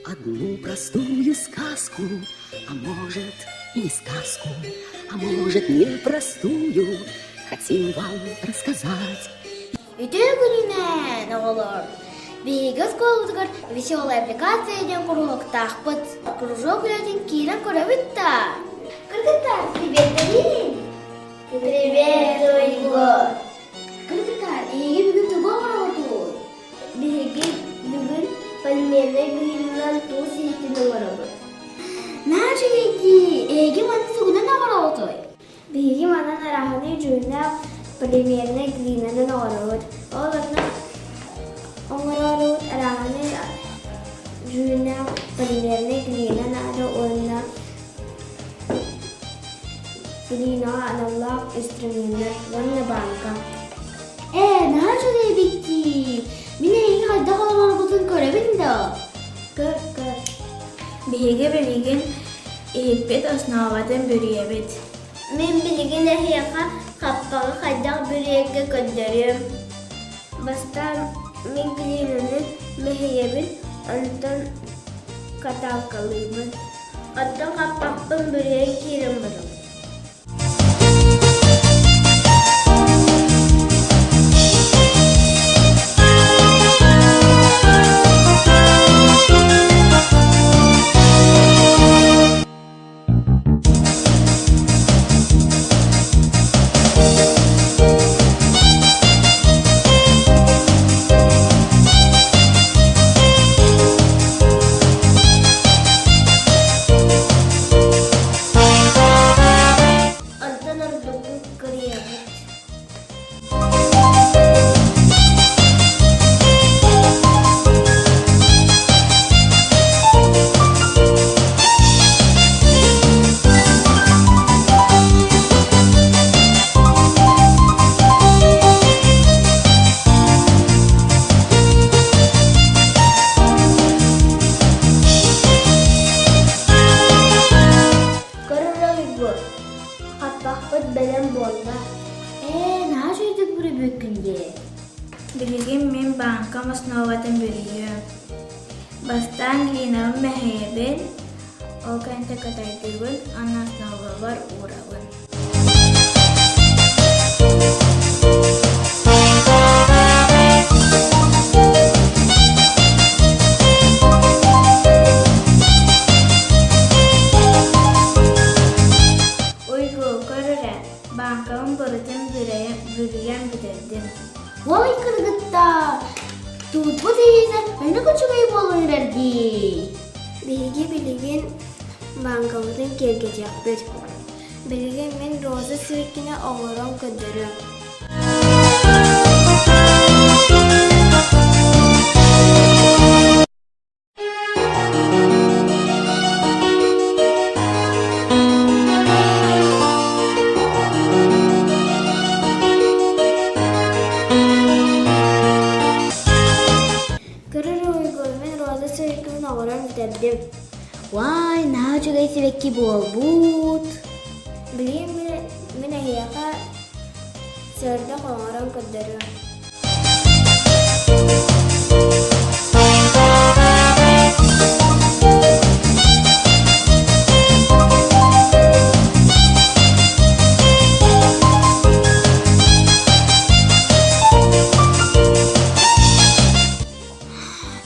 Одну простую сказку, а может и не сказку, а может непростую, хотим вам рассказать. Үтүө күнүнэн, оҕолор! Биһиги оскуолабытыгар «Веселая аппликация» диэн куруһуоктаахпыт. Кружок үлэтин киирэн көрөбүт да? Кыргыттар, привет Привет, Уйгу! Кыргыттар, эһиги бүгүн тугу оҥороҕутуй? Биһиги бүгүн полимернай глинанан туус иһитин оҥоробут. Наа үчүгэйдии, эһиги манна тугунан оҥороҕутуй? Биһиги манан арааһынай дьүһүннээх полимернай глинанан оҥоробут. Ол онно оҥороорубут арааһынай дьүһүннээх полимернай глина наада уонна глинаҕа аналлаах инструменнар уонна бааҥка. Ээ, наһаа үчүгэй эбит дии. Мин эһиги хайдах олороргутун көрөбүн да? Көр, көр. Биһиги билигин иһиппит основатын бүрүйэбит. Мин билигин эһиэхэ хаппаҕы хайдах бүрүйэргэ көрдөрүөм. Бастаан мин глинаны мэһийэбин, онтон каталкалыыбын. Оттон хаппахпын бүрүйэн киирэн барабын. Онтон ордукку кырыйабыт. Көрөрөйгү, хаппахпыт бэлэм буолла. Ээ, наһаа үчүгэйдик бүрүйбүккүн дии. Билигин мин бааҥкам основатын бүрүйүөм. Бастаан глинабын мэһийэбин, ол кэннэ катайдыыбын уонна основабар уурабын. Уйгу, көр эрэ, бааҥкабын барытын бүрүйэн бүтэрдим. Ой, кыргыттар, туутбут иһитэ маннык үчүгэй буолан эрэр дии. Биһиги билигин бааҥкабытын киэргэтиэхпит. Билигин мин роза сибэккини оҥорон көрдөрүөм. Көрөр уйгур мин роза сибэккибин оҥорон бүтэрдим. Уай, наһаа үчүгэй сибэкки буолбут. Билигин мин, мин эһиэхэ сөрдөх оҥорон көрдөрүөм.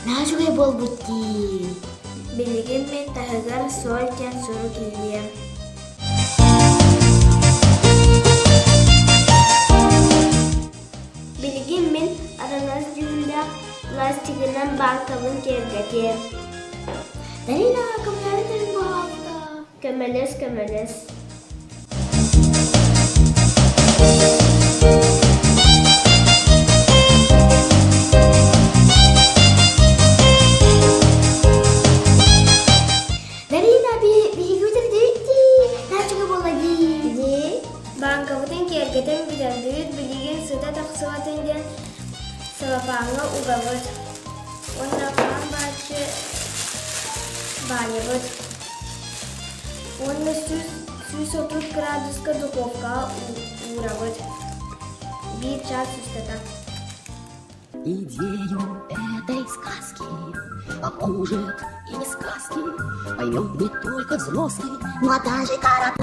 Наһаа үчүгэй буолбут дии. Билигин мин таһыгар суол диэн сурук иилиэм. Билигин мин араҥас дьүһүннээх пластигынан бааҥкабын киэргэтиэм. Дарина, көмөлөһөр буолла. Көмөлөс, көмөлөс. Дарина, биһиги бүтэрдибит дии. Наачыга буолла дии. Дии. Бааҥкабытын киэргэтэн бүтэрдибит, билигин сыта тахсыбатын диэн салапааҥҥа угабыт. Уонна хаан бааччы баайабыт. Уонна 130 градуска духовкаҕа уурабыт. Биир чаас устата. Идею этой сказки, а может. и не сказки, Поймет не только взрослый, но даже карапуз.